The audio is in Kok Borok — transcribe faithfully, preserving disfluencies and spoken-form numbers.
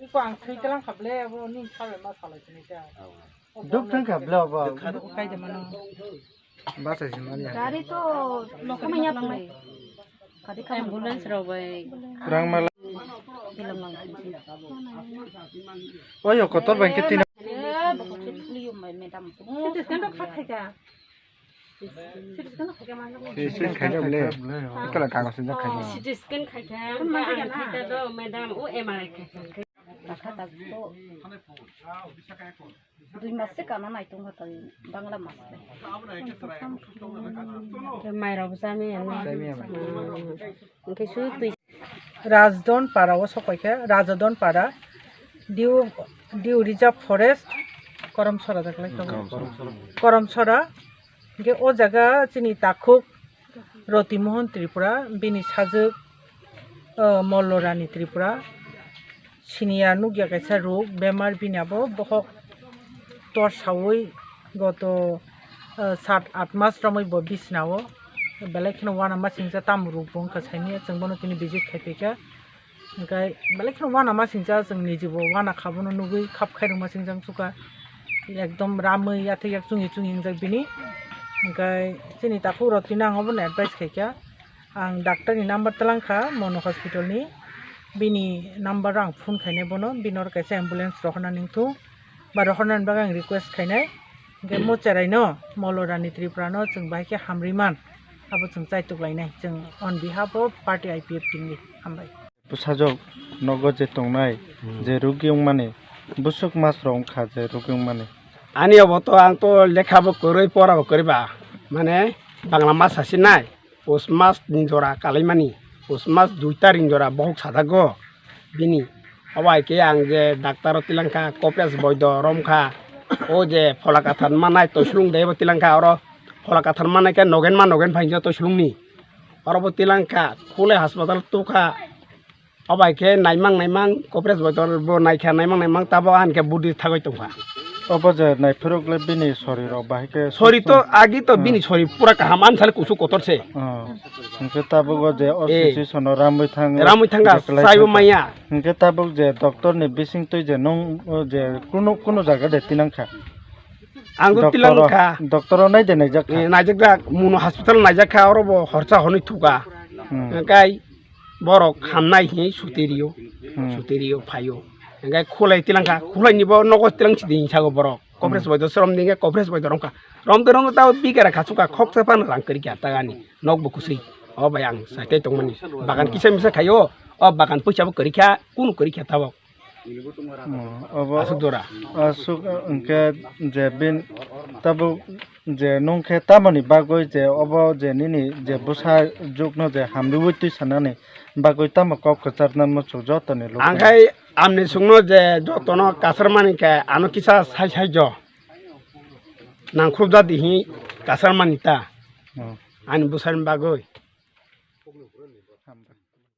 Iko ang sui kalang kha ble, abo ni salai ma salai sini ta. Duk thang kha ble abo. Kai de mano. Basa si mani. Gari to lokma ya phalai. Kadi kha ambulance rok bai. Rang mala. Bilang lang. Oyo kotor bai khe tina. Eh, bokol se thuli yo, madam. Siti scan rok kha khai ka. Scan khai jabo le. Ekala kagos sujak khai jabo. C T scan khai kha, ang khai ta do, madam, o M R I khai kha. Takha tak to. Dui mas se kana nai tong kha tei Bangla mas. Mai rok bwsa mi ano. Bwsa mi ano. Hwnkhe su twi. Rajdon para o sok pai kha, Rajdon para, Diu, Diu Reserve Forest, Koromsora da kwlai tongo. Koromsora. Koromsora. Hwnkhe o jaga chini takhuk Roti Mohan Tripura, bini sajwk, o, Mollo Rani Tripura. Siniya nukya kaisa rok, bemar bini abo bohok tor sawi goto, o, sat at mas romwi bo bisnao. Belai kheno uanama singcha tamo rok bo wngkha saimanya, chwng bono tini visit khai phaikha. Hwnkhe belai kheno uanama singcha, chwng nijibo uana kha, bono nugwi khap khairokma singcha wngsukkha. Ekdom ramwi yathek yak chungwi chungwi wngjak bini. Hwnkhe chini takhuk rok tini ang obono advice khaikha. Ang doctor ni number twlang kha Mono hospital ni. Bini number o ang phone khainai bono, bini oro kaisa ambulance rohorna ningthung. Ba rohornani bagwi ang request khainai. Hwnkhe mo cherai no, Mollo Rani Tripura no chwng bahai khe hamrwi man. Abo chwng chaitok lainai. Chwng on behalf of party I P F team ni hambai. Bwsajwk nogo je tongnai, je rugwi wngmani, bwswk mas rok wngkha je rugwi wngmani. Ani obo to ang to lekha bo kwrwi, pora bo kwrwi ba, mane Bangla mas sasinai, pus mas ni jora kalaimani, pus mas dui tarik ni jora bohok sajago bini. Obo hai khe ang je doctor o tilangkha, Kopres Boido romkha, o je phola kathar manai Toislung de bo tilangkha, oro phola kathar manai khe nogen ma nogen phainjo Toislung ni. Oro bo tilangkha, Khulai hospital tukha. Obo hai khe naimang naimang Kopres Boido bo naikha, naimang naimang tabok ahwn khe budi thagwi tongkha. Obo je naiphirok le bini sori rok bahai khe sori to susto. Agi to bini sori pura kaham, ani sale kusu kotor se. Oh. Hwnkhe tabuk o je o Eh. Situation o ramwi thang, Ramwi thangkha, je kwlai saibo thangkha. Maya. Hwnkhe tabuk je doctor ni bising twi je nung, o je kunu, kunu jaga de tinangkha. Ang to Doctor o, tilangkha. Doctor o nai de naijak kha. Eh, naijak jak, Mono hospital naijak kha, oro bo horsa honwi thuka. Hmm. Hwnkhe borok hamnai hinwi suti rio, Hmm. suti rio phaio. Hwnkhe Khulai tilangkha, Khulai ni bo nogo tilang sidi hinsago borok. Kopres Hmm. Boido se romdi hwnkhe Kopres Boido romkha. Romtwi romtwi tao bigara kha chukha khoksa phano rang kwrwi kha tagani. Nok bo kusui. O bai ang saitai tongmani. Bagan kisa misa khaio. O bagan puisa bo kwrwi kha, kunu kwrwi kha tabok. Hmm, obo Aswk jora. Aswk hwnkhe je bin tabuk je nung khe tamoni bagwi je obo je nini je bwsa jukno je hamriui twi sanani bagwi tamo kok kwcharna muchung jotoni logi. Ang khai amni sungno je jotono kasarmani khe ano kisa sai sai jo nangkhukjadi hi kasarmani ta. Hmm. Ani bwsani bagwi.